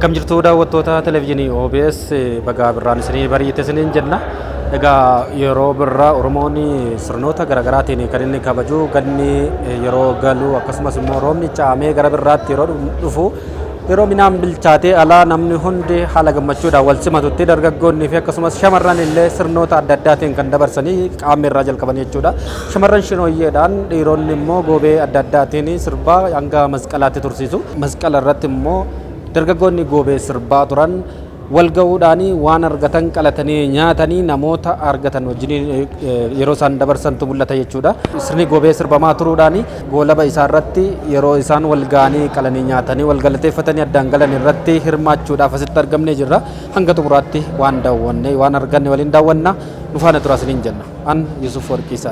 Akkam jirtu daawwattoota televezyiinii OBS, bagaa birraan isinii bariite isiniin jenna. Egaa yeroo birraa Oromoon sirnoota garaagaraatiin kan inni kabaju, ganni yeroo galu akkasumas immoo roobni caamee gara birraatti yeroo dhufu, yeroo midhaan bilchaatee alaa namni hundi haala gammachuudhaan wal simatutti, dargaggoonnii fi akkasumas shamarran illee sirnoota adda addaatiin kan dabarsanii qaamni irraa jalqaban jechuudha. Shamarran shinooyyeedhaan, dhiironni immoo goobee adda addaatiin sirbaa hanga masqalaatti tursiisu. Masqala irratti immoo dargaggoonni goobee sirbaa turan wal ga'uudhaan waan argatan qalatanii nyaatanii namoota argatan wajjin yeroo isaan dabarsantu mul'ata jechuudha. Sirni goobee sirbamaa turuudhaan goolaba isaa irratti yeroo isaan wal ga'anii qalanii nyaatanii wal galateeffatanii addaan galan irratti hirmaachuudhaaf asitti argamnee jirra. Hanga xumuraatti waan daawwanne waan arganne waliin daawwanna, nu faana turaa isiniin jenna. An Yusuf Warqiisaa.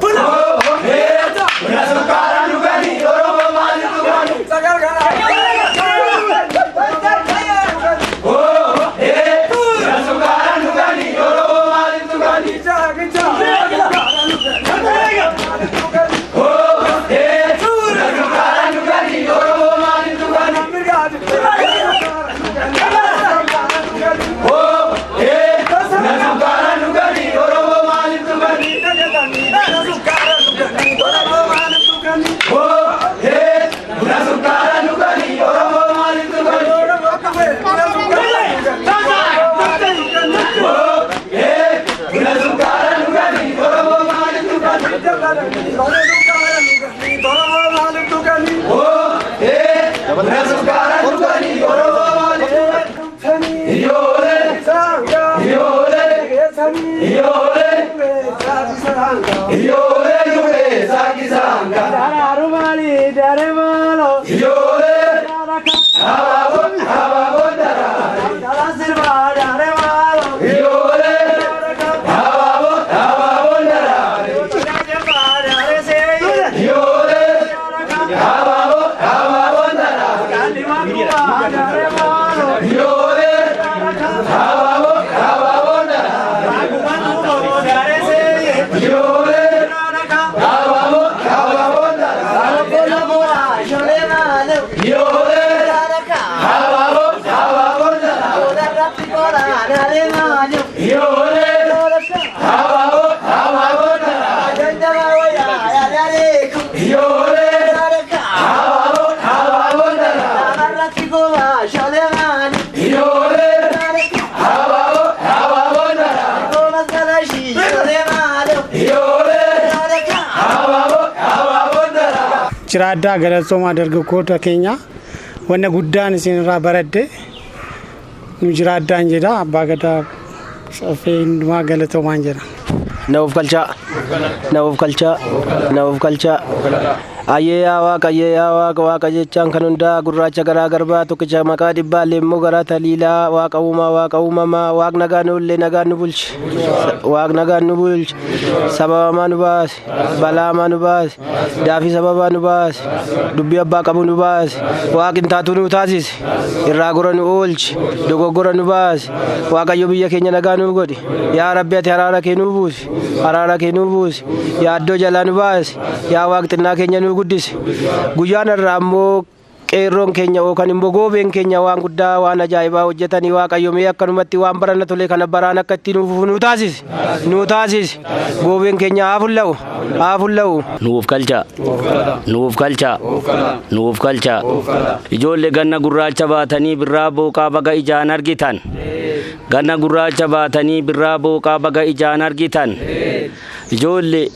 Jiraaddaa, galatoomaa dargaggoota keenya. Wanna guddaan isin irraa baradhe, nu jiraaddaan jedha. Abbaa gadaa caffee hundumaa galatoomaan jedha. Na of galchaa, na of galchaa, na of galchaa. Ayyee yaa Waaqa, ayyee yaa Waaqa, Waaqa jechaan kan hundaa, gurraacha garaa garbaa, tokkicha maqaa dhibbaa, leemmoo garaa taliilaa, Waaqa uumaa, Waaqa uumamaa, Waaq nagaan oollee nagaan nu bulchi, Waaq nagaan nu bulchi, sababamaa nu baase, balaamaa nu baase, daafii sababaa nu baase, dubbii abbaa qabu nu baase, Waaqin taatu nu taasise, irraa gora nu oolchi, dogoggora nu baase. Waaqayyo biyya keenya nagaa nu godhi. Yaa Rabbi, ati araara kee nu buusi, araara kee nu buusi, yaaddoo jalaa nu baase. Yaa Waaq, xinnaa keenya nu guddise. Guyyaan irraa ammoo qeerroon keenya yookaan immoo goobeen keenya waan guddaa, waan ajaa'ibaa hojjetanii. Waaqayyo mee akkanumatti waan barana tole kana baraan akka ittiin nuuf nu taasise, nu taasise. Goobeen keenya haa fulla'u, haa fulla'u. Nuuf galchaa, nuuf galchaa, nuuf galchaa. Ijoollee ganna gurraacha baatanii birraa booqaa baga ijaan argitan. Ganna gurraacha baatanii birraa booqaa baga ijaan argitan. Ijoollee,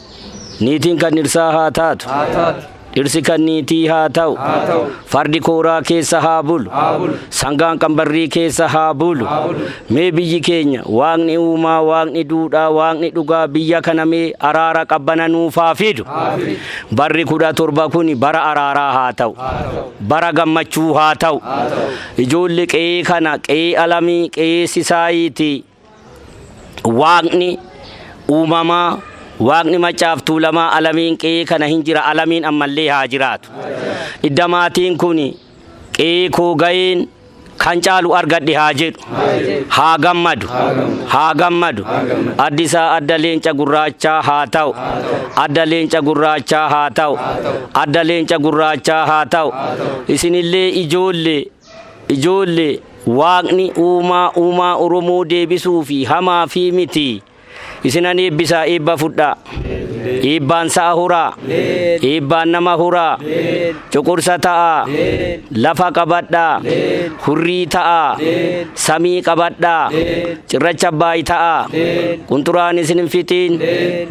niitiin kan dhirsaa haa taatu, dhirsi kan niitii haa ta'u, fardi kooraa keessa haa bulu, sangaan qambarrii keessa haa bulu. Mee biyyi keenya Waaqni uumaa, Waaqni duudhaa, Waaqni dhugaa biyya kana mee araara qabbana nuuf haa fidu. Barri 17 kun bara araaraa haa ta'u, bara gammachuu haa ta'u. Ijoollee, qe'ee kana, qe'ee alamii, qe'ee sisaayiiti, Waaqni uumamaa, Waaqni macaaf tuulamaa alamiin qe'ee kana hin jira, alamiin ammallee haa jiraatu. Idda maatiin kun qe'ee koo ga'een kan caalu argadhe haa jedhu, haa gammadu, haa gammadu. Addi isaa adda leenca gurraachaa haa ta'u, adda leenca gurraachaa haa ta'u, adda leenca gurraachaa haa ta'u. Isinillee ijoollee, ijoollee. Waaqni uumaa uumaa Oromoo deebisuu fi hamaa fi miti. Isinan eebbisaa, eebba fudhaa. Eebbaan sa'a horaa. Eebbaan nama horaa. Cuqursa ta'a. Lafa qabadhaa. Hurrii ta'a. Samii qabadhaa. Cirracha abbaay ta'a. Qunxuraan isin hin fixiin.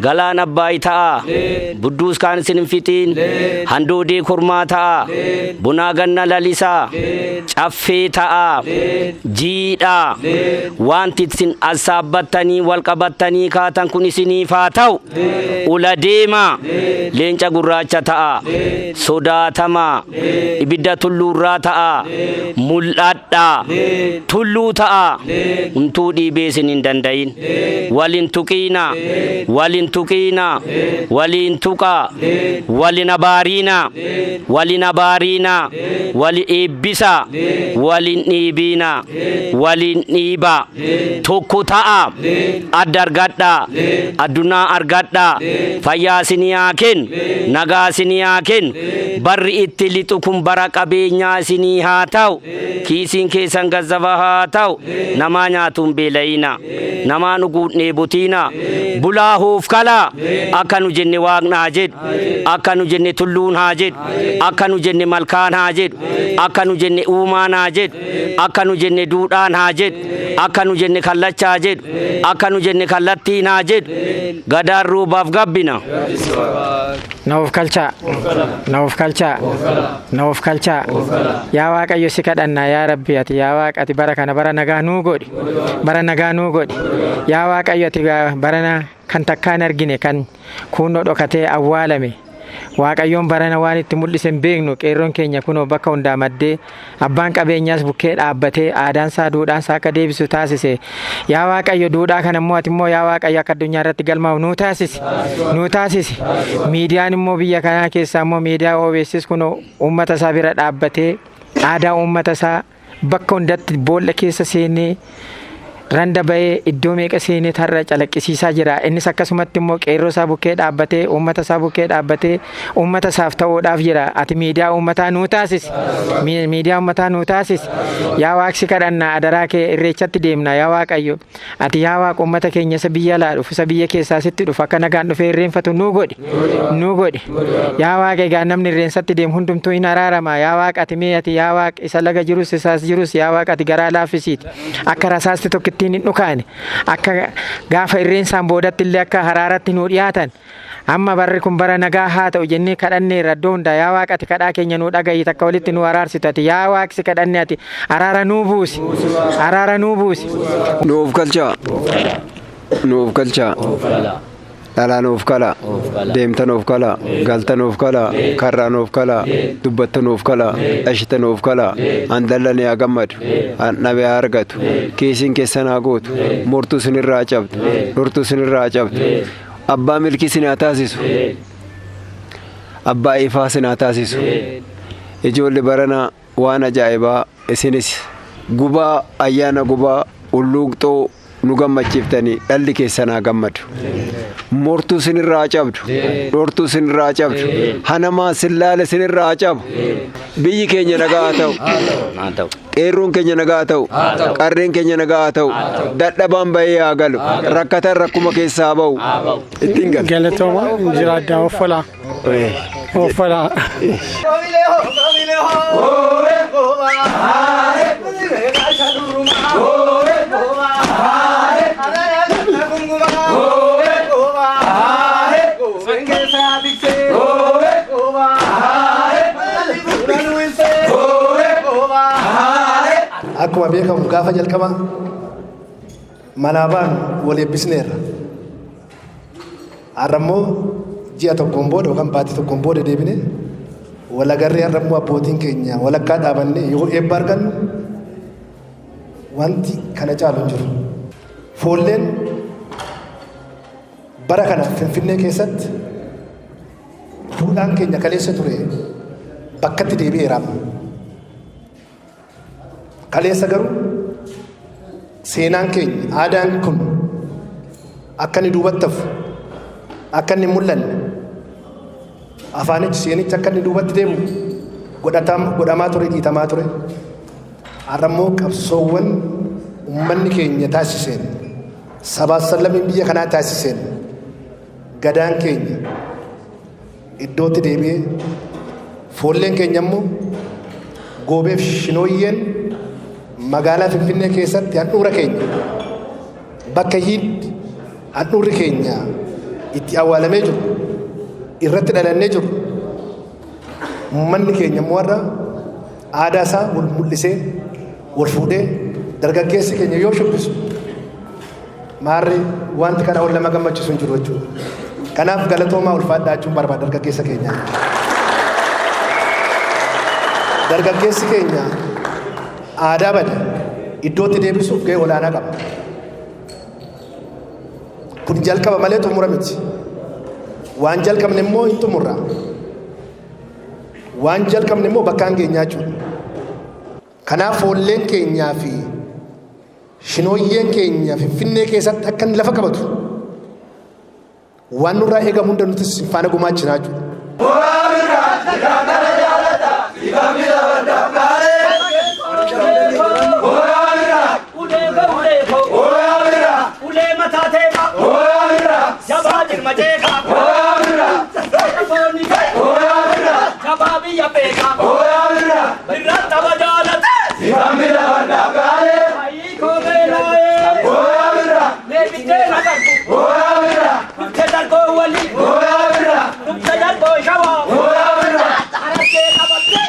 Galaan abbaay ta'a. Budduus kaan isin hin fixiin. Handoodee kormaa ta'a. Bunaa ganna lalisaa. Caffee ta'a. Jiidhaa. Wanti isin assaabbattanii wal qabattanii kaatan kun isiniif haa ta'u. Ula deemaa. Leenca gurraacha ta'a. Sodaatamaa. Ibidda tulluurraa ta'a. Mul'adhaa. Tulluu ta'a. Humtuu dhiibee isin hin danda'in. Walin tuqiinaa. Walin tuqiinaa. Waliin tuqaa. Walin abaariinaa. Walin abaariinaa. Wali eebbisaa. Walin dhiibiinaa. Walin dhiibaa. Tokko ta'a. Adda argadhaa. Addunyaa argadhaa. Fayyaa isinii haa kennu. Nagaa isinii haa kennu. Barri itti lixu kun bara qabeenyaa isinii haa ta'u. Kiisiin keessan gazzaba haa ta'u. Namaa nyaatuun beela'ina. Namaa dhuguun dheebotiina. Bulaa hoof kalaa. Akka nu jenne waaqni haa jedhu. Akka nu jenne tulluun haa jedhu. Akka nu jenne malkaan haa jedhu. Akka nu jenne uumaan haa jedhu. Akka nu jenne duudhaan haa jedhu. Akka nu jenne kallacha haa jedhu. Akka nu jenne kallattiin haa jedhu. Gadaan roobaaf gabbina. Na of kalchaa. Na of kalchaa. Na of kalchaa. Yaa Waaqayyo, si kadhannaa, yaa Rabbi, ati yaa Waaqa, ati bara kana bara nagaa nuu godhi. Bara nagaa nuu godhi. Yaa Waaqayyo, ati barana kan takkaan argine, kan kunnoo dhokatee awwaalame. Waaqayyoon barana waan itti mul'ise hin beeknu. Qeerroon keenya kunoo bakka hundaa maddee, abbaan qabeenyaas bukkee dhaabbatee, aadaansaa duudhaansaa akka deebisu taasise. Yaa Waaqayyo, duudhaa kana immoo ati immoo, yaa Waaqayyo, akka addunyaa irratti galmaa'u nuu taasisi. Nuu taasisi. Miidiyaan immoo biyya kanaa keessaa immoo miidiyaa OBS kunoo uummata isaa bira dhaabbatee, aadaa uummata isaa bakka hundatti boolla keessa seenee, randa bahee, iddoo meeqa seenee tarra calaqqisiisaa jira. Innis akkasumatti immoo qeerroo isaa bukkee dhaabbatee, uummata isaa bukkee dhaabbatee, uummata isaaf ta'uudhaaf jira. Ati miidiyaa uummataa nuu taasisi. Miidiyaa uummataa nuu taasisi. Yaa Waaqsi kadhannaa, adaraa kee, irreechatti deemna. Yaa Waaqayyo, ati yaa Waaqa, uummata keenya isa biyya alaa dhufu, isa biyya keessaa sitti dhufu, akka nagaan dhufee irreenfatu nuu godhi. Nuu godhi. Yaa Waaqa, egaa namni irreensatti deemu hundumtuu hin araarama. Yaa Waaqa, ati mee ati yaa Waaqa, isa laga jirus isaas jirus, yaa Waaqa, ati garaa laaffisiiti. Akka rasaasti tokkittiin hin dhukaane, akka gaafa irreensaan boodatti illee akka haraaratti nuu dhiyaatan, amma barri kun bara nagaa haa ta'u jennee kadhanneerra iddoo hundaa. Yaa Waaqa, ati kadhaa keenya nuu dhagahi, takka walitti nuu araarsitu. Ati yaa Waaqsi kadhanne, ati araara nuu buusi, araara nuu buusi. Nuuf galchaa. Nuuf galchaa. Dhalaa nuuf kalaa. Deemta nuuf kalaa. Galta nuuf kalaa. Karraa nuuf kalaa. Dubbatta nuuf kalaa. Dhashita nuuf kalaa. Handallane haa gammadu. Handhabe haa argatu. Kiisiin keessan haa guutu. Murtuu sinirraa haa cabdu. Dhurtuu sinirraa haa cabdu. Abbaa milkii sin haa taasisu. Abbaa ifaa sin haa taasisu. Ijoollee baranaa waan ajaa'ibaa, isinis gubaa ayyaana gubaa ulluuqxoo nu gammachiiftanii, dhalli keessan haa gammadu. Mortuu sinirraa haa cabdu. Dhortuu sinirraa haa cabdu. Hanamaa sillaale sinirraa haa cabu. Biyyi keenya nagaa haa ta'u. Haa ta'u. Qeerroon keenya nagaa haa ta'u. Qarreen keenya nagaa haa ta'u. Dadhabaan bahee haa galu. Rakkataan rakkuma keessaa haa ba'u. Ittiin gala. Galatooma, jiraadhaa, offolaa. Offolaa. Akkuma beekamu, gaafa jalqaba manaa baanu wal eebbisneerra. Har'a immoo ji'a tokkoon booda yookaan baatii tokkoon booda deebine wal agarree, har'a immoo abbootiin keenya walakkaa dhaabannee yoo eebba argannu wanti kana caalu hin jiru. Foolleen bara kana Finfinnee keessatti duudhaan keenya kaleessa ture bakkatti deebi'eera amma. Kaleessa garuu seenaan keenya, aadaan kun akka inni duubatti hafu, akka inni hin mul'anne, afaanichi, seenichi akka inni duubatti deemu godhamaa ture, dhiitamaa ture. Har'a immoo qabsoowwan uummanni keenya taasiseen, sabaaf sablammiin biyya kanaa taasiseen, gadaan keenya iddootti deebi'ee, foolleen keenya immoo goobeef shinooyyeen magaalaa Finfinnee keessatti handhuura keenya bakka hiiddi handhuurri keenya itti awwaalamee jiru irratti dhalannee jiru, uummanni keenya immoo har'a aadaa isaa wal mul'isee, wal fuudhee, dargaggeessi keenya yoo shubbisu, maarri wanti kana ol nama gammachiisu hin jiru jechuudha. Kanaaf galatoomaa, ulfaadhaa jechuun barbaada dargaggeessa keenya. Dargaggeessi keenya aadaa bade iddootti deebisuuf gahee olaanaa qaba. Kun jalqaba malee xumura miti. Waan jalqabne immoo hin xumurra. Waan jalqabne immoo bakkaan geenyaa jechuudha. Kanaaf foolleen keenyaa fi shinooyyeen keenya Finfinnee keessatti akka inni lafa qabatu waan nurraa eegamu hunda nutis faana gumaachinaa jechuudha. Ulee mataa teema. Jabaa jirma jeeqa. Jabaa biyya beeka. Birraan tapha jaalate. Ayii koo beela'ee. Leebiddee nagartu. Dhufte dargoo walii. Dhufte dargoo shawaa. Harargee qabatte.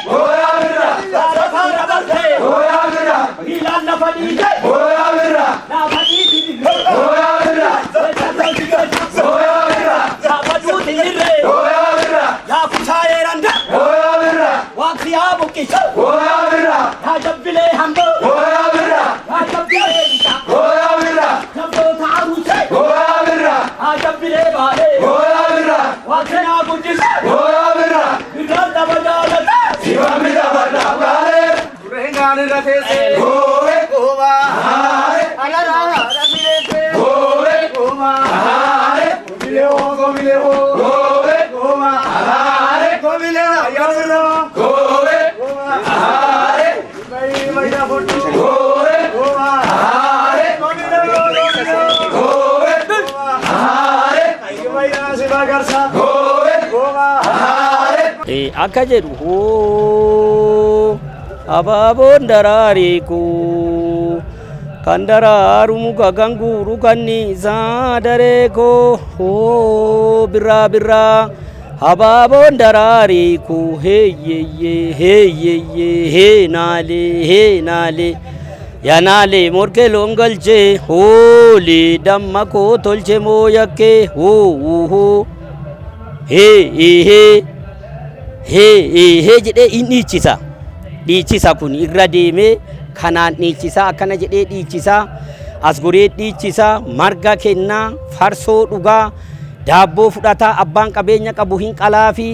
Gaara faana balte. Miilaan lafa dhiite. Laafa dhiiti. Gaafa duuti hirree. Yaa kusaayee randa. Waaqni yaa buqqisu. Yaa jabbilee hamboo. Yaa jabbilee bitaa. Jabboota aruusee. Yaa jabbilee baalee. Waaqni yaa guddisu. Birraan tapha jaalate. Akka jedhu hoo, abaaboon daraaree koo, kan daraaru muka kan guuru kanniisaa daree koo, hoo birraa birraa abaaboon daraaree koo, heeyyeyyee heeyyeyyee, hee naalee hee naalee yanaalee, morkee loon galchee hoolee, damma koo tolche moo yakkee, hoo hoo hee hee hee hee jedhee in dhiichisa. Dhiichisa kun irra deemee kanaan dhiichisa, akkana jedhee dhiichisa, as goree dhiichisa, marga kennaa, farsoo dhugaa, daabboo fudhataa, abbaan qabeenya qabu hin qalaafi,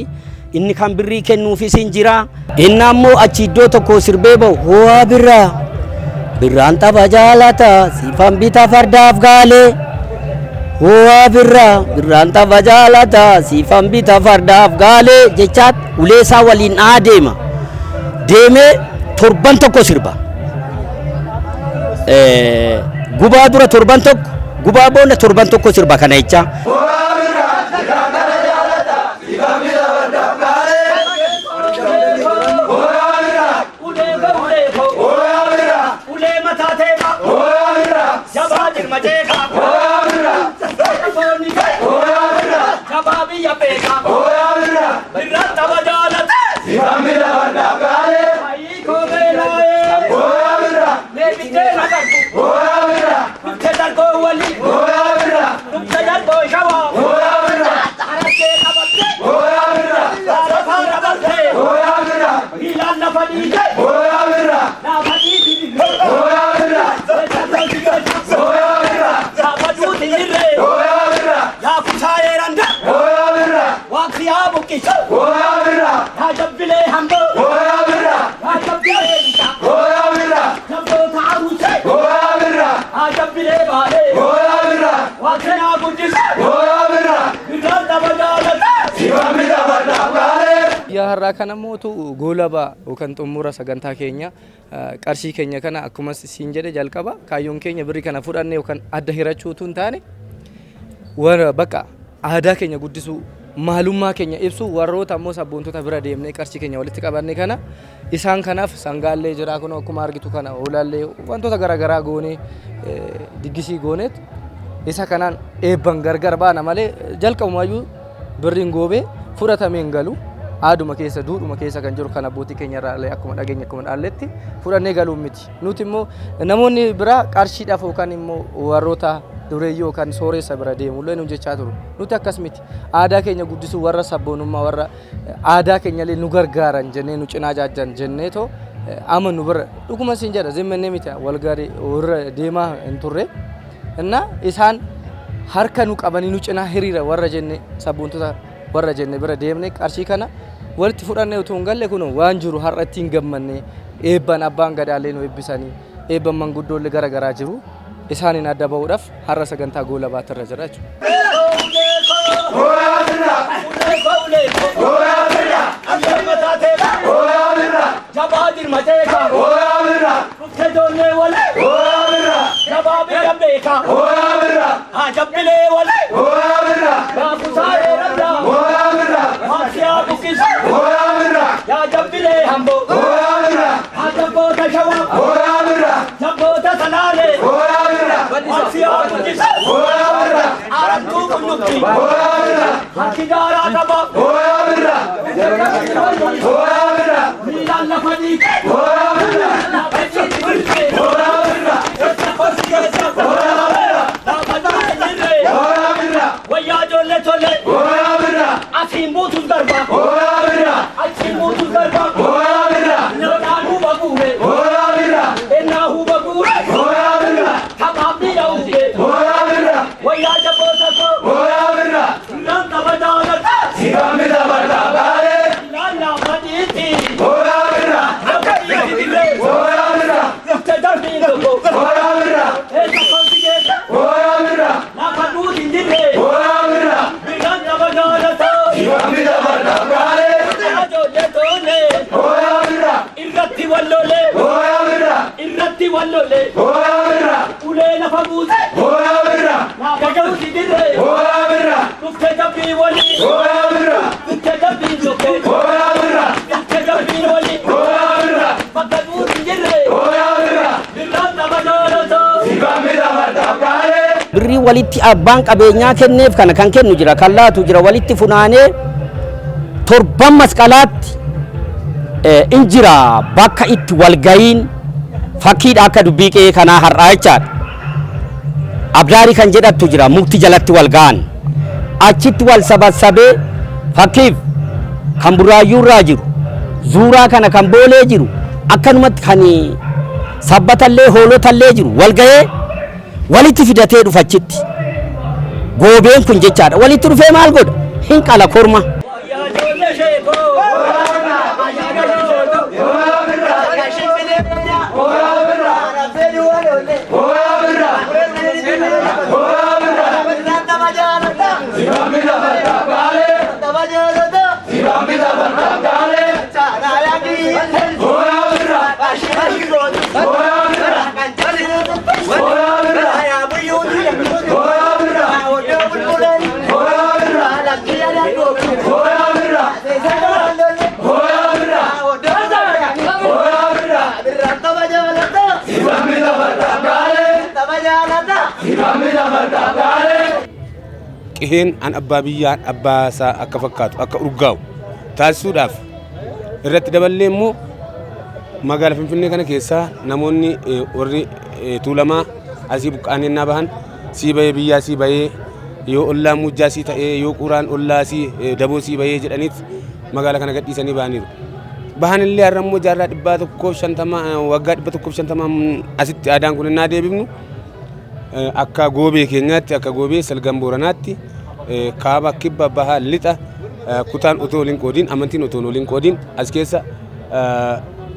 inni kan birrii kennuufis hin jira. Inni ammoo achi iddoo tokko sirbee bahu, ho'aa birraa birraan tapha jaalata, siifan bita fardaaf gaalee. Ho'aa birraa birraan tapha jaalata, siifan bita fardaaf gaalee jechaat ulee isaa waliin dha'aa deema. Deemee torban tokko sirba. Gubaa dura torban tokko, gubaa booda torban tokko sirba kana jecha. Ulee mataa teema. Jabaa jirma jeeqa. Jabaa biyya beeka. Birraan tapha jaalate. Ayii koo beela'ee. Leebiddee nagartu. Dhufte dargoo walii. Dhufte dargoo shawaa. Harargee qabatte. Gaara faana balte. Miilaan lafa dhiite. Laafa dhiiti. Gaafa duuti hirree. Yaa kusaayee randa. Waaqni yaa buqqisu. Yaa jabbilee hamboo. Yaa jabbilee bitaa. Jabboota aruusee. Yaa jabbilee baalee. Har'aa kana mootu goolaba yookaan xumura sagantaa keenya qarshii keenya kana akkuma siin jedhe jalqaba kaayyoon keenya birrii kana fudhannee yookaan adda hirachuu utuu hin taane warra bakka aadaa keenya guddisuu, maalummaa keenya ibsu, warroota ammoo sabboontota bira deemnee qarshii keenya walitti qabanne kana isaan kanaaf sangaallee jira, kun akkuma argitu kana hoolaallee wantoota garaagaraa goonee diggisii gooneet isa kanaan eebban gargar baana malee jalqabumaayyuu birriin goobee fudhatamee hin galu. Aaduma keessa, duudhuma keessa kan jiru kan abbootii keenya irraa illee akkuma dhageenya, akkuma dhaalletti fudhannee galuun miti. Nuti immoo namoonni biraa qarshiidhaaf yookaan immoo warroota dureeyyii yookaan sooressa bira deemu illee nu jechaa turu. Nuti akkas miti. Aadaa keenya guddisuu, warra sabboonummaa, warra aadaa keenya illee nu gargaaran jennee, nu cinaa jaajjan jennee too amanu bira dhuguma siin jedha zimmannee miti walgaarii warra deemaa hin turre. Inna isaan harka nu qabanii nu cinaa hiriira warra jenne, sabboontota warra jenne bira deemne qarshii kana walitti fudhannee utuu hin galle kun waan jiru har'a ittiin gammanne, eebban abbaan gadaallee nu eebbisanii, eebban manguddoollee gara garaa jiru, isaaniin adda ba'uudhaaf har'a sagantaa goolabaatti irra jira jechuudha. Birrii walitti abbaan qabeenyaa kenneef kana kan kennu jira, kan laatu jira, walitti funaanee torban masqalaatti in jira bakka itti walgayiin fakkiidha akka dubbii qe'ee kanaa har'aa jechaadha. Abdaarii kan jedhattu jira, mukti jalatti wal ga'an. Achitti wal sabassabee fakkiif kan burraayyuu irraa jiru, zuuraa kana kan boolee jiru, akkanumatti kan sabbatallee hoolotallee jiru wal ga'ee walitti fidatee dhufa achitti. Goobeen kun jechaadha. Walitti dhufee maal godha? Hin qala korma. Qiheen an abbaa biyyaan abbaa isaa akka fakkaatu, akka urgaa'u taasisuudhaaf irratti daballee immoo magaala Finfinnee kana keessaa namoonni warri Tuulamaa asii buqqa'anii ennaa bahan sii bahee biyyaa sii bahee yoo ollaan muujjaa sii ta'ee yoo quraan ollaa sii daboo sii bahee jedhaniit magaala kana gadhiisanii bahaniiru. Bahan illee har'a immoo jaarraa 150, waggaa 150 asitti aadaan kun ennaa deebifnu akka goobee keenyaatti, akka goobee salgan booranaatti, kaaba, kibba, baha, lixa kutaan otoo waliin qoodiin, amantiin otoo waliin qoodiin as keessa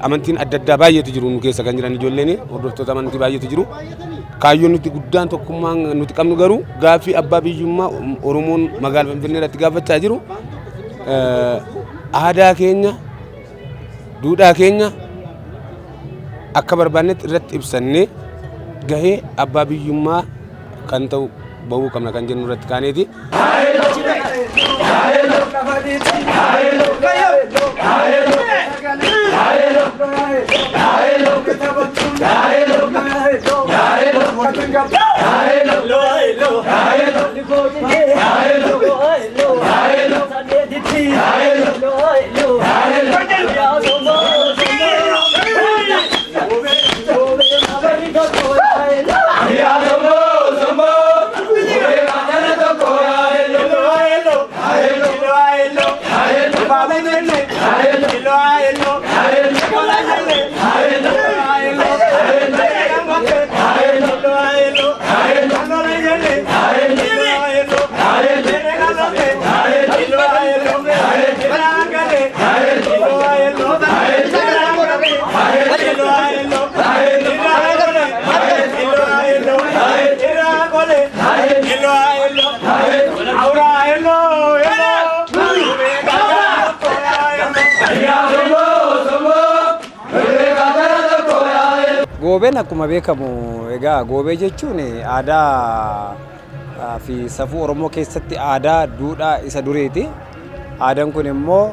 amantiin adda addaa baay'eetu jiru. Nu keessa kan jiran ijoolleen hordoftoota amantii baay'eetu jiru. Kaayyoon nuti guddaan tokkummaan nuti qabnu garuu gaaffii abbaa biyyummaa Oromoon magaalaa Finfinnee irratti gaafachaa jiru. Aadaa keenya, duudhaa keenya akka barbaannetti irratti ibsannee gahee abbaa biyyummaa kan ta'u bahuu qabna kan jennu irratti kaaneeti. Goobeen akkuma beekamu egaa goobee jechuun aadaa fi safuu Oromoo keessatti aadaa duudhaa isa duriiti. Aadaan kun immoo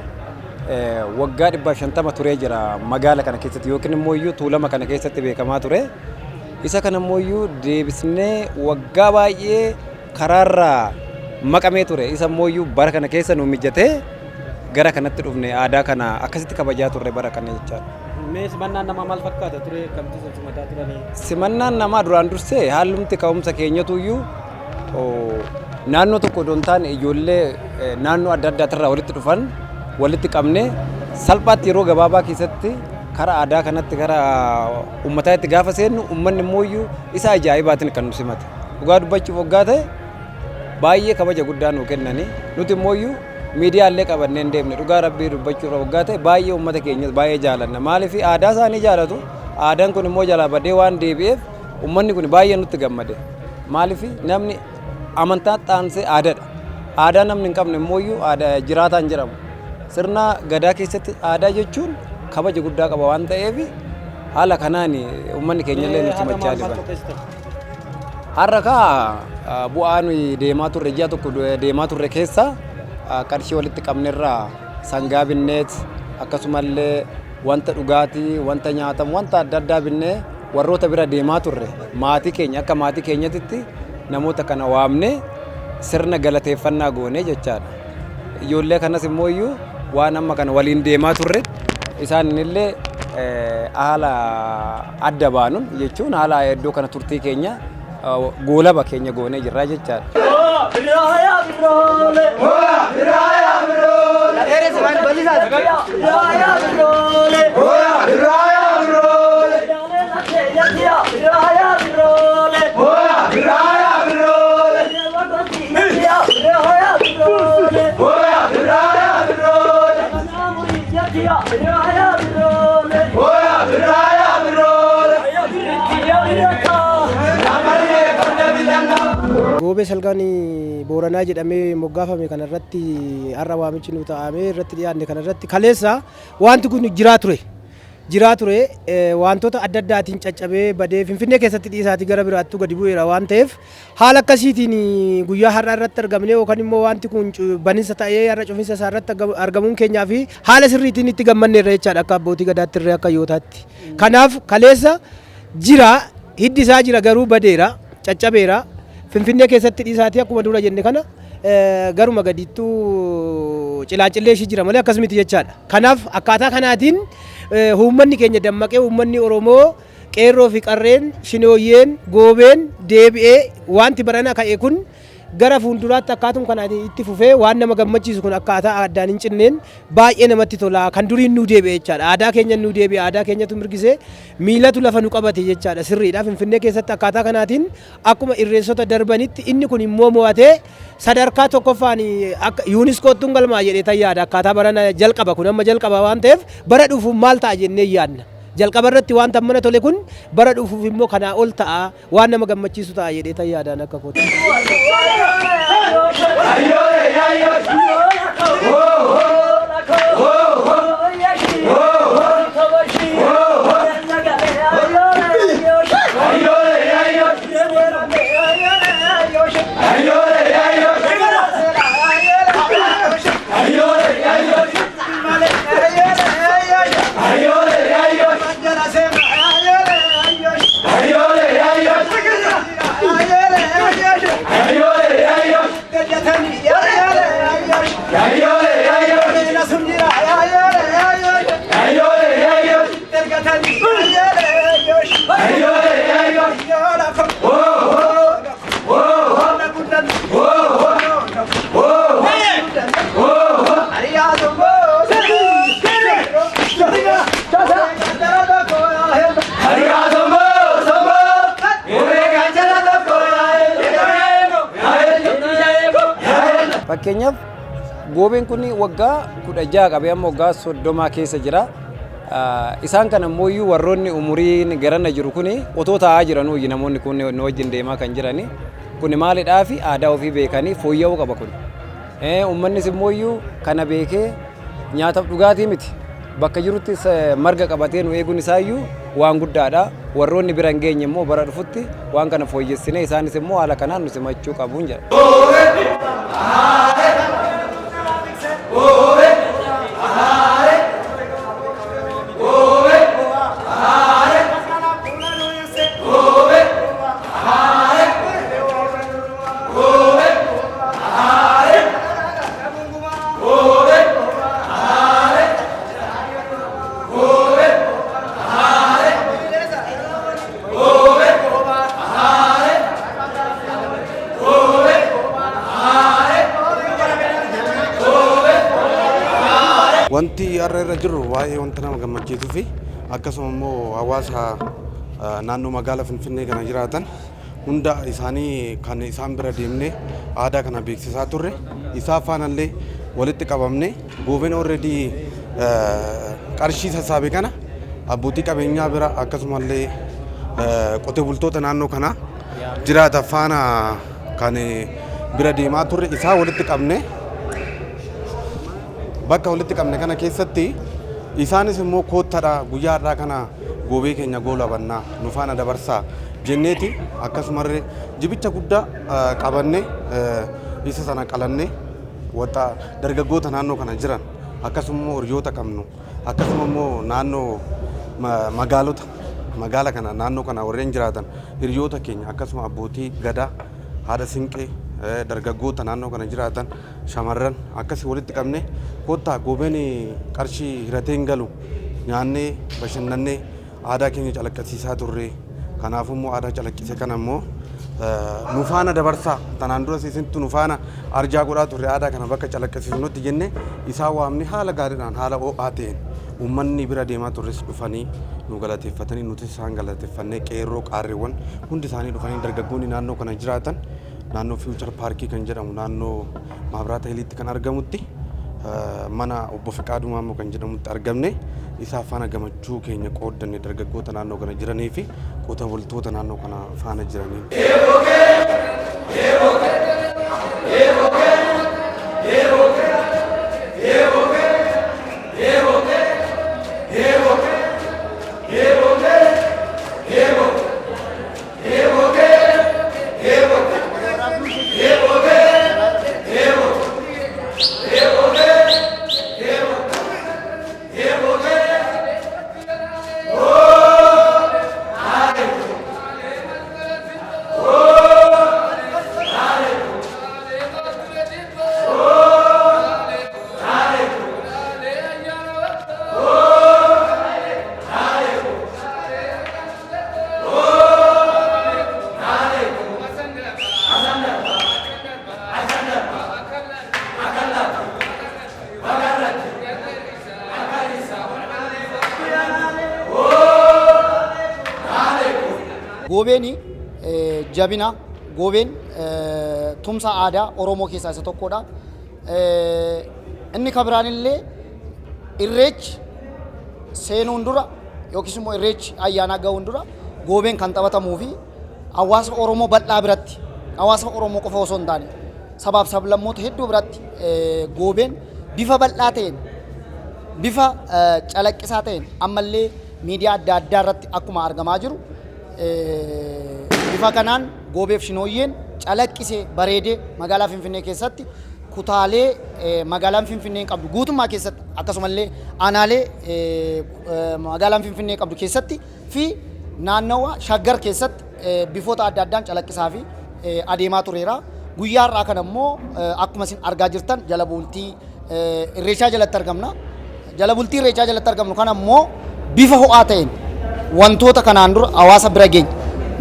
waggaa 150 turee jira magaala kana keessatti yookiin immoo iyyuu tuulama kana keessatti beekamaa ture. Isa kana immoo iyyuu deebisnee waggaa baay'ee karaarraa maqamee ture. Isa immoo iyyuu bara kana keessa nu mijatee gara kanatti dhufne aadaa kana akkasitti kabajaa turre bara kana jechaadha. Mee simannaan namaa maal fakkaata ture? Kamti simataa turanii? Simannaan namaa duraan dursee haalumti ka'umsa keenyatu iyyuu naannoo tokko odoo hin taane ijoollee naannoo adda addaatirraa walitti dhufan walitti qabnee salphaatti yeroo gabaabaa keessatti karaa aadaa kanatti gara uummataatti gaafa seennu uummanni immoo iyyuu isa ajaa'ibaatiin kan nu simate. Dhugaa dubbachuuf waggaa ta'e baay'ee kabaja guddaa nuu kennanii nuti immoo iyyuu miidiyaalee qabannee hin deemne. Dhugaa rabbii dubbachuuf waggaa ta'e baay'ee uummata keenyas baay'ee jaalanna. Maaliif aadaa isaanii jaalatu, aadaan kun immoo jalaa badee waan deebi'eef uummanni kun baay'ee nutti gammade. Maaliif namni amantaa xaansee aadaadha. Aadaa namni hin qabne immoo iyyuu aadaa jiraataan jedhamu. Sirna gadaa keessatti aadaa jechuun kabaja guddaa qaba waan ta'eef haala kanaan uummanni keenya illee nutti simachaa jira. Har'a kaa bu'aa nuyi deemaa turre ji'a tokko deemaa turre keessa qarshii walitti qabnerraa sangaa binneet akkasumallee wanta dhugaatii, wanta nyaatamu, wanta adda addaa binnee warroota bira deemaa turre maatii keenya akka maatii keenyatitti namoota kana waamne sirna galateeffannaa goone jechaadha. Ijoollee kanas immoo iyyuu waan amma kana waliin deemaa turre isaan illee haala adda baanuun jechuun haala iddoo kana turtii keenya goolaba keenya goonee jirra jechaadha. Goobee salgaan Booranaa jedhamee moggaafame kanarratti har'a waamichi nu taa'amee irratti dhiyaanne kanarratti kaleessa wanti kun jiraa ture. Jiraa ture wantoota adda addaatiin caccabee badee Finfinnee keessatti dhiisaatii gara biraattuu gadi bu'eera waan ta'eef haala akkasiitiin guyyaa har'aa irratti argamne yookaan immoo wanti kun baninsa ta'ee har'a cufinsa isaa irratti argamuun keenyaa fi haala sirriitiin itti gammanneerra jechaadha akka abbootii gadaatti irree akka yootaatti. Kanaaf kaleessa jira hiddi isaa jira garuu badeera caccabeera. Finfinnee keessatti dhiisaatii akkuma dura jenne kana garuma gadiittuu cilaacillee ishii jira malee akkasumatti jechaadha. Kanaaf akkaataa kanaatiin uummanni keenya dammaqee uummanni Oromoo qeerroo fi qarreen shinooyyeen goobeen deebi'ee wanti barana ka'e kun gara fuulduraatti akkaatum kanaatiin itti fufee waan nama gammachiisu kun akkaataa addaan hin cinneen baay'ee namatti tola. Kan duriin nu deebi'e jechaadha. Aadaa keenya nu deebi'e, aadaa keenyatu mirgisee miilatu lafa nu qabate jechaadha. Sirriidha. Finfinnee keessatti akkaataa kanaatiin akkuma irreessota darbanitti inni kun immoo mo'atee sadarkaa tokkoffaan akka yuuniskoottuun galmaa jedhee tayyaadha. Akkaataa barana jalqaba kun amma jalqaba waan ta'eef bara dhufuuf maal ta'a jennee yaadna. Jalqaba irratti waan mana tole kun bara dhufuuf immoo kanaa ol ta'a waan nama gammachiisu ta'a jedhee tayyaadhaan akka kooti. Fakkeenyaaf goobeen kun waggaa 16 qabee amma waggaa 30 keessa jira. Isaan kana ammoo warroonni umuriin garana jiru kun otoo taa'aa jiranuu namoonni kun nu wajjin deemaa kan jirani. Kun maalidhaa fi aadaa ofii beekanii fooyya'uu qaba kun. Uummannis immoo kana beekee nyaataaf dhugaatii miti. Bakka jirutti marga qabatee nu eeguun isaayyuu waan guddaadha. Warroonni bira hin geenye immoo bara dhufutti waan kana fooyyessinee isaanis immoo haala kanaan nu simachuu qabuun jedha. Wanti har'a irra jirru waa'ee wanta nama gammachiisuu fi akkasuma immoo hawaasa naannoo magaalaa Finfinnee kana jiraatan hunda isaanii kan isaan bira deemnee aadaa kana beeksisaa turre isaa faanallee walitti qabamne goobeen already qarshii sassaabe kana abbootii qabeenyaa bira akkasumallee qote bultoota naannoo kana jiraatan faana kan bira deemaa turre isaa walitti qabne bakka walitti qabne kana keessatti isaanis immoo koottadha guyyaa har'aa kana goobee keenya goolabannaa nu faana dabarsaa jenneeti akkasumallee jibicha guddaa qabanne isa sana qalanne waxa dargaggoota naannoo kana jiran akkasuma immoo hiriyoota qabnu akkasuma immoo naannoo magaalota magaala kana naannoo kana warreen jiraatan hiriyoota keenya akkasuma abbootii gadaa haadha siinqee dargaggoota naannoo kana jiraatan shamarran akkasii walitti qabne kottaa goobeen qarshii hiratee hin galu nyaannee bashannannee aadaa keenya calaqqisiisaa turre kanaafuu immoo aadaa calaqqise kana immoo nu faana dabarsaa tanaan duras isintu nu faana arjaa godhaa turre aadaa kana bakka calaqqisiisnutti jenne isaan waamne haala gaariidhaan haala ho'aa ta'een uummanni bira deemaa turres dhufanii nu galateeffatanii nuti isaan galateeffannee qeerroo qaarreewwan hundi isaanii dhufanii dargaggoonni naannoo kana jiraatan naannoo Future Park kan jedhamu naannoo Maabiraata Hiliitti kan argamutti mana obbo Fiqaaduu Maammoo kan jedhamutti argamne isaa faana gammachuu keenya qooddanne dargaggoota naannoo kana jiranii fi qota bultoota naannoo kana faana jiraniin. Goobeen jabina goobeen tumsa aadaa Oromoo keessaa isa tokkodha. Inni kan biraan illee irreechi seenuun dura yookiis immoo irreechi ayyaanaa gahuun dura goobeen kan taphatamuu fi hawaasa Oromoo bal'aa biratti hawaasa Oromoo qofa osoo hin taane sabaaf sablammoota hedduu biratti goobeen bifa bal'aa ta'een bifa calaqqisaa ta'een ammallee miidiyaa adda addaa irratti akkuma argamaa jiru bifa kanaan goobeef shinooyyeen calaqqisee bareedee magaalaa Finfinnee keessatti kutaalee magaalaan Finfinnee qabdu guutummaa keessatti akkasumallee aanaalee magaalaan Finfinnee qabdu keessatti fi naannawa Shaggar keessatti bifoota adda addaan calaqqisaa fi adeemaa tureera. Guyyaa har'aa kana immoo akkuma isin argaa jirtan jala bultii irreechaa jalatti argamna. Jala bultii irreechaa jalatti argamnu kana immoo bifa ho'aa ta'een wantoota kanaan dura hawaasa bira geenye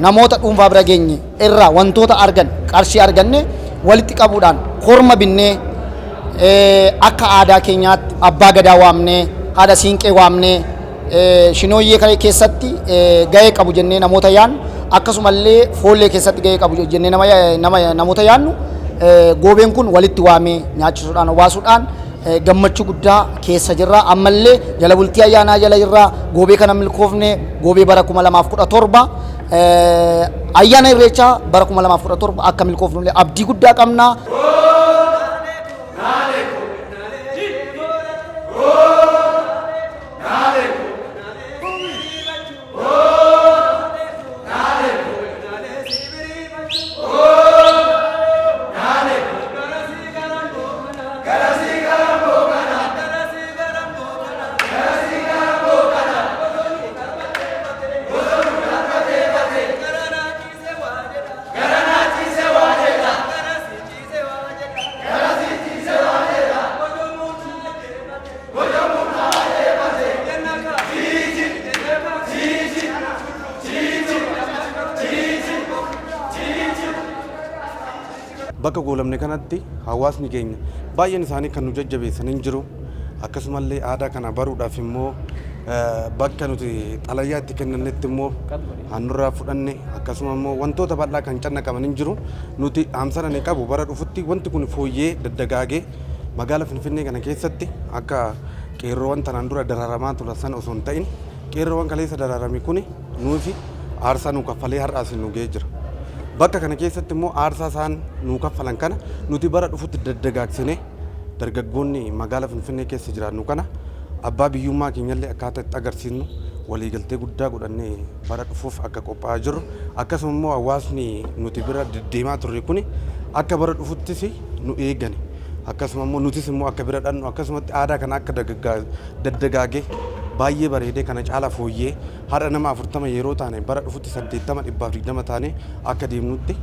namoota dhuunfaa bira geenye irraa wantoota argan qarshii arganne walitti qabuudhaan korma binnee akka aadaa keenyaatti abbaa gadaa waamnee haadha siinqee waamnee shinooyyee kana keessatti gahee qabu jennee namoota yaannu akkasumallee foollee keessatti gahee qabu jennee nama namoota yaannu Goobeen kun walitti waamee nyaachisuudhaan obaasuudhaan gammachuu guddaa keessa jirra. Ammallee jala bultii ayyaanaa jala jirra. Goobee kana milkoofne goobee bara 2017 ayyaana Irreechaa bara 2017 akka milkoofnullee abdii guddaa qabna. Bakka goolamne kanatti hawaasni keenya baay'een isaanii kan nu jajjabeessan hin jiru. Akkasumallee aadaa kana baruudhaaf immoo bakka nuti xalayyaa itti kennannetti immoo handurraa fudhanne, akkasuma immoo wantoota bal'aa kan cannaqaman hin jiru. Nuti dhaamsana ni qabu, bara dhufutti wanti kun fooyyee daddagaagee magaala Finfinnee kana keessatti akka qeerroowwan tanaan dura dararamaa turan sana osoo hin ta'in, qeerroowwan kaleessa dararame kuni nuufi aarsaa nu kaffalee har'aas nu ga'ee jira. Bakka kana keessatti immoo aarsaa isaan nuu kaffalan kana nuti bara dhufutti daddagaagsinee dargaggoonni magaala Finfinnee keessa jiraannu kana abbaa biyyummaa keenyallee akkaataa itti agarsiisnu waliigaltee guddaa godhannee bara dhufuuf akka qophaa'aa jirru, akkasuma immoo hawaasni nuti bira deddeemaa turre kuni akka bara dhufuttis nu eegani, akkasuma immoo nutis immoo akka bira dhannu, akkasumatti aadaa kana akka daddagaagee baay'ee bareedee kana caala fooyyee har'a nama 40 yeroo taane bara dhufutti 80 120 taane akka deemnutti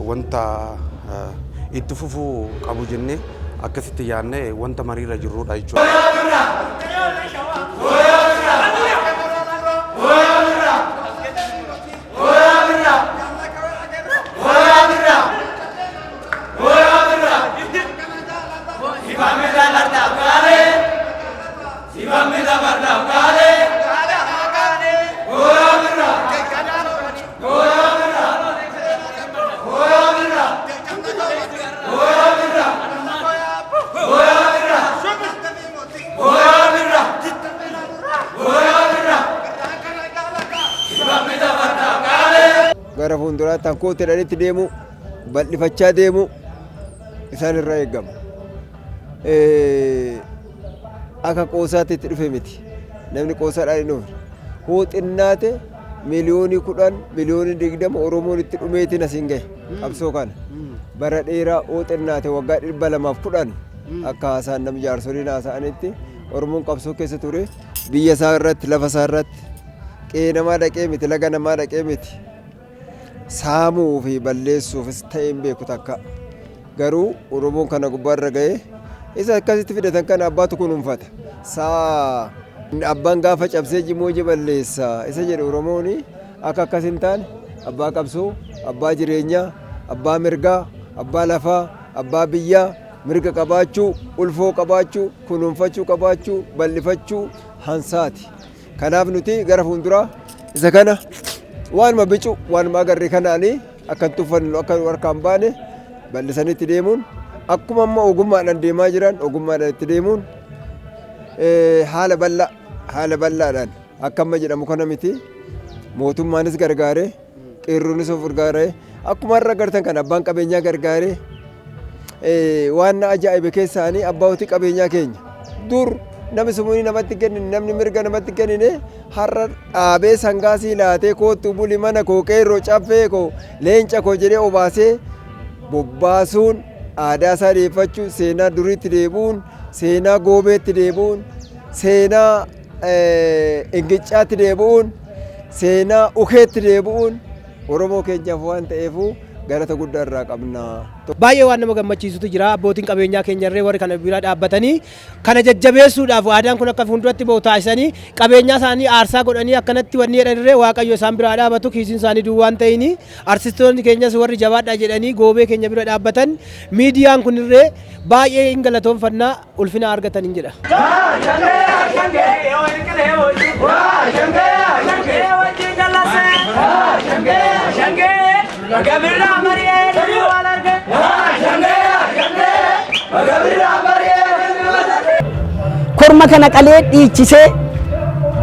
wanta itti fufuu qabu jennee akkasitti yaadnee wanta mariirra jirrudha jechuudha. Gara fuulduraatti hankoota jedhanitti deemu, bal'ifachaa deemu isaan irraa eegama. Akka qoosaatti itti dhufe miti. Namni qoosaadhaan hin dhufne. Hoo xinnaate 10 miliyoonii, 20 miliyoonii Oromoon itti dhumeetiin asiin gahe qabsoo kana. Bara dheeraa hoo xinnaate waggaa 210 akka haasaan nam jaarsoliin haasa'anitti Oromoon qabsoo keessa ture, biyya isaa irratti, lafa isaa irratti, qe'ee namaa dhaqee miti, laga namaa dhaqee miti. Saamuu fi balleessuufis ta'ee hin beeku takka. Garuu Oromoon kana gubbaarra ga'ee isa akkasitti fidatan kana abbaatu kunuunfata. Saa abbaan gaafa cabsee jimoo balleessa isa jedhu Oromoon akka akkas hin taane, abbaa qabsoo, abbaa jireenyaa, abbaa mirgaa, abbaa lafaa, abbaa biyyaa, mirga qabaachuu, ulfoo qabaachuu, kunuunfachuu qabaachuu, bal'ifachuu hansaati. Kanaaf nuti gara fuulduraa isa kana waanuma bicu waanuma agarre kanaanii akka hin tuffannu, akka harkaan baane bal'isanii itti deemuun, akkuma amma ogummaadhaan deemaa jiran ogummaadhaan itti deemuun, haala bal'aa haala bal'aadhaan akka amma jedhamu kana miti, mootummaanis gargaaree, qeerroonis of gargaaree, akkuma har'a agartan kan abbaan qabeenyaa gargaaree, waan na ajaa'ibe keessaanii abbootii qabeenyaa keenya dur namni sumuunii namatti kennine, namni mirga namatti kennine, har'a dhaabee sangaasii laatee, "Koottu buli mana koo, qeerroo caffee koo, leenca koo," jedhee obaasee bobbaasuun, aadaa isaa deeffachuun, seenaa duriitti deebi'uun, seenaa goobeetti deebi'uun, seenaa ingiccaatti deebi'uun, seenaa ukeetti deebi'uun Oromoo keenyaaf waan ta'eefu galata guddaa irraa qabna. Baay'ee waan nama gammachiisutu jira. Abbootiin qabeenyaa keenyarree warri kana bira dhaabbatanii kana jajjabeessuudhaaf aadaan kun akka fuulduratti bahu taasisanii qabeenyaa isaanii aarsaa godhanii akkanatti wanni jedhanirree Waaqayyo isaan biraa dhaabatu, kiisiin isaanii duwwaan ta'ini. Artistoonni keenyas warri jabaadhaa jedhanii goobee keenya bira dhaabbatan, miidiyaan kunirree baay'ee hin galatoonfannaa, ulfina argatan hin jedha. Gamirra mari'ee waan arge. Korma kana qalee dhiichisee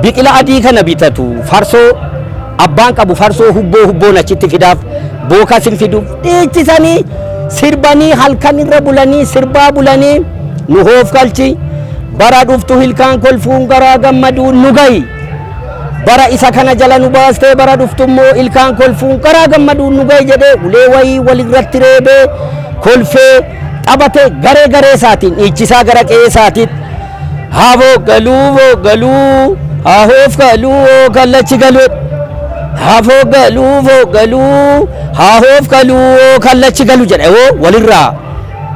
biqila adii kana bitatu, farsoo abbaan qabu, farsoo hubboo hubboon achitti fidaaf, bookas hin fiduuf. Dhiichisanii sirbanii, halkan irra bulanii sirbaa bulanii, nu hoof galchi, bara dhuftu hilkaan kolfuun garaa gammaduun nu gahi, bara isa kana jala nu baastee bara dhuftu immoo ilkaan kolfuun garaa gammaduun nu gahi jedhee, ulee wayii walirratti reebee kolfee taphate. Garee garee isaatiin dhiichisaa gara qe'ee isaatiitti haafoo galuu, hoo galuu, haahoof galuu, hoo kallachi galuu, haafoo galuu, hoo galuu, haahoof galuu, hoo kallachi galu jedha. Hoo walirraa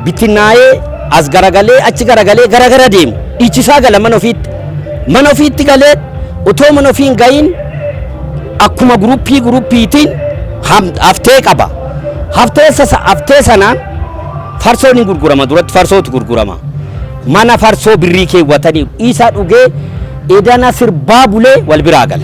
bittinnaa'ee as garagalee achi garagalee gara gara deemu, dhiichisaa gala mana ofiitti. Mana ofiitti galee otoo mana ofii hin gahin akkuma guruppii guruppiitiin haftee qaba. Haftee sanaan farsoon hin gurgurama, duratti farsootu gurgurama. Mana farsoo birrii keewwatanii isa dhugee edana sirbaa bulee wal biraa gala.